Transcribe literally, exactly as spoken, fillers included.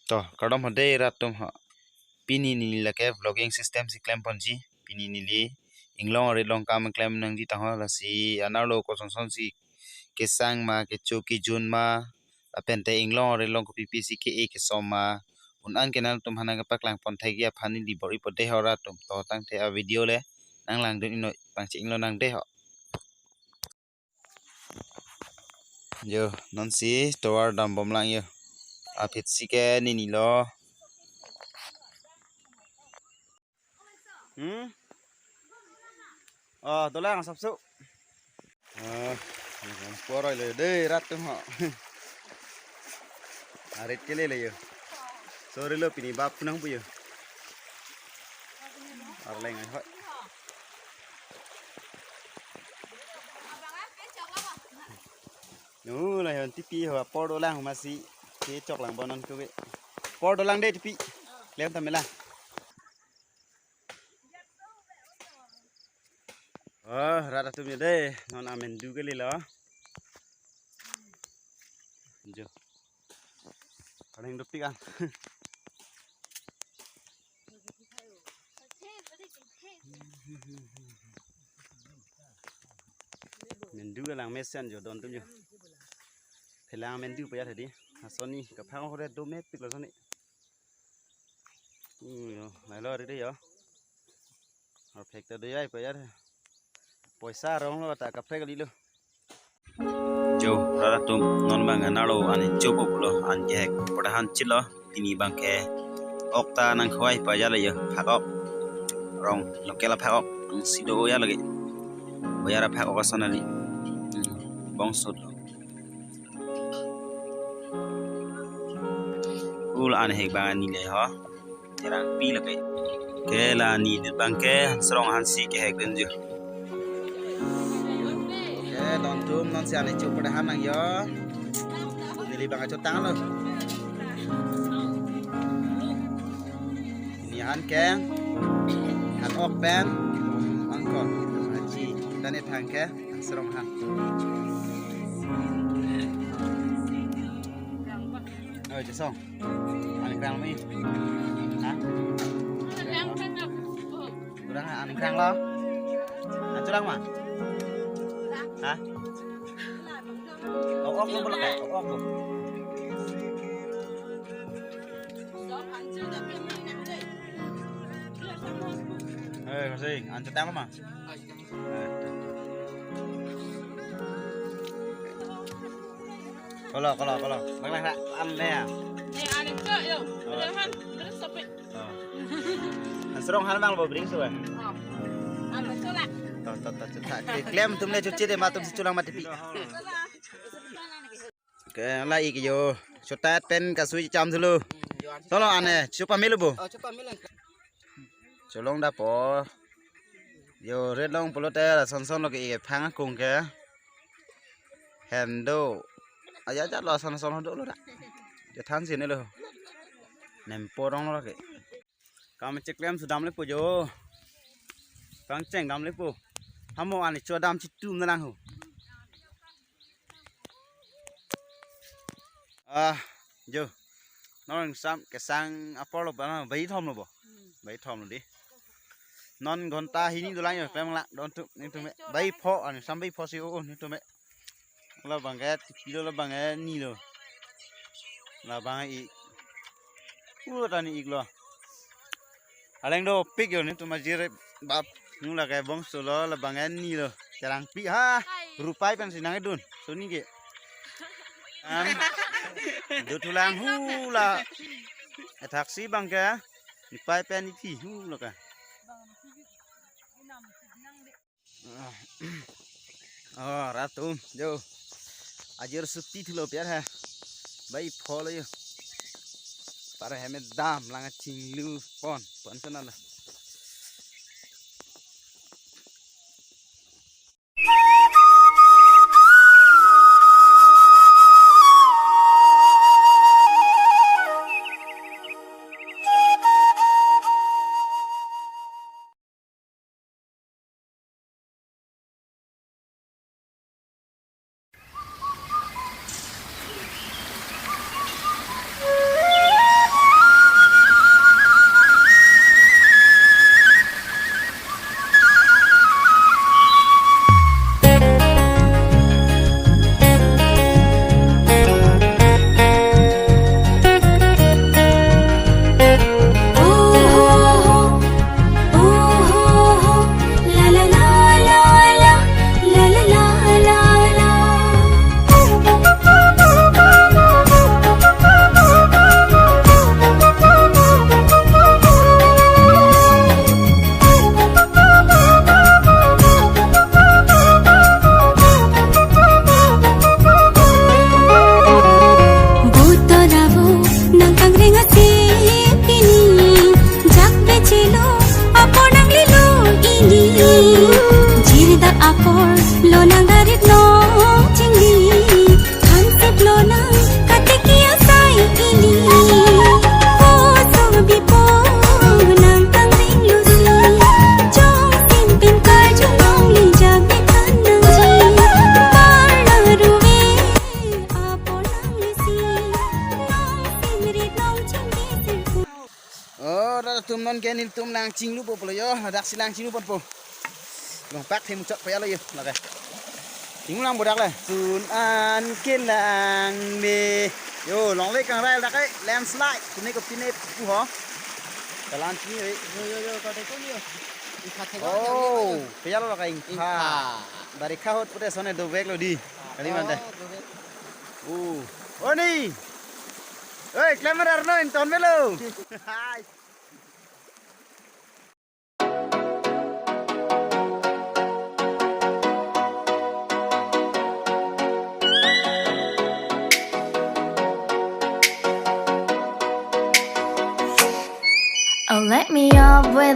To, kardom ho dei rat atum ho. Pini neli lake vlogging system si klemponji. Pini neli inglong arit along kam klem nangji tangho, lasi anerlo kosonson si kesang ma, kecho kejun ma, lapen te inglong arit along kopipi si ke-e kesom ma, un-an ke nangtum aphan nangkepaklang pon thekji aphan neli bor-ipo dei ho rat atum. To tangte a video le nanglangdun inoi, pangcheng lonang dei ho. Jo, nonsi tovar dambom lang jo. Aphi si ke nini lo. Hmm? Oh, dolang sapso. Oh, poroi le dei rat atum ho. Arit kele le jo. Sorry lo, pini bap nang pu jo. Arleng ai hoi. Nu la hon tipi ho apor dolang masi. Ke chok lang bonon ke. Apor dolang dei tipi. Lem ta mela. Oh, rat atum jo dei, non amendu kele lo. Jo. Paling dopik an. Mendu kelang mesen jo don atum jo. Phelang mendu paya tadi. Asoni kaphang ore do mepik lo soni. Hmm, jo, lailo ri dei jo. Ar phek ta do jai paya. Poisa rong lo ta kaprek kali lo. Jo, rat atum non bang anerlo an chopo pulo an kehek pore han chilo, pini bang ke ok ta nangkhoi paya le jo, phak ok. Rong local aphak ok, ang sido oya lagi. Boyar aphak ok ason ali. Hmm, bong sut lo. Ul an hek bang ani le ho. Cherangpi lake. Ke la ni dit bang ke Hansrong Hansi kehek dun jo. Ke don atum nonsi an chopo dei han nang jo. Neli bang chotang lo. Ni han ke. Han ok pen. Angko. Haji. Tane thang ke. Hansrong Han. Oh, chesong. An krang mi. Ha? Kurang an krang lo. An chorang ma? Ha? Ok ok lo pula kai. Ok ok lo. Eh, kasi an chotang ma? Kolo, kolo, kolo. Bang lang an le ya. Eh, an itu yo. Ada han, terus sampai. Oh. Hansrong Han bang bo bring so ya. Oh. An betul lah. To, to, to, to, to. Klem atum le chuchi dei, matum si cholang mati pi. Ke la ik jo. Chotat pen kasui cham dulu. Solo ane, chupa milo bo. Oh, chupa milo. Cholong da po. Jo, ret long pulote la son son lo ke ik phang akung ke. Hem do. Aja ja lo son son do lo da. Je than si ne lo. Nempo rong lo ke. Kam cheklem su dam le po jo. Pangcheng dam le po. Hamo ani cho dam chitum na lang ho. Ah, jo. Non sam kesang apor lo ba, bai thom lo bo. Bai thom lo dei. Non ghonta hini dolang jo, pem la, don atum, netum me. Bai pho, an sam bai pho si o, netum me. Labang ke, tipi lo labang ke, ni lo. Labang ik. Ura tani ik lo. Aleng dopik jo netum ajir bap. Nu lake bong solo labang ke ni lo. Cherangpi ha. Rupai pen si nangdun. Soni ke. An. Do thulang hu la. Athak si bang ke. Rupai pen iphi hu lo ka. Oh, rat atum, jo. Ajir suti thulo piar ha. Bai pho lo jo. Para heme dam lang chinglu pon, pon sana la. Atum non ke nelitum lang chinglu po pulo yo, ladak si lang chinglu ponpo. Longpak the muchot paya lo yo, lake. Chinglu lang bodak le. Sun an kelang me. Yo, longle kangrai lake, landslide. Pine kopine pu ho. Kalang chinglu re. Yo, yo, yo, kau tengok yo. Ingkha tengok Oh, yo, yo. Paya lo lake ingkha. Ingkha. Barikha ahut pute sone dovek lo di. Kali mante. Oh, dovek. Oh. Oni. Oi, klemmer arno inton melo. Hai. Oh, let me up with a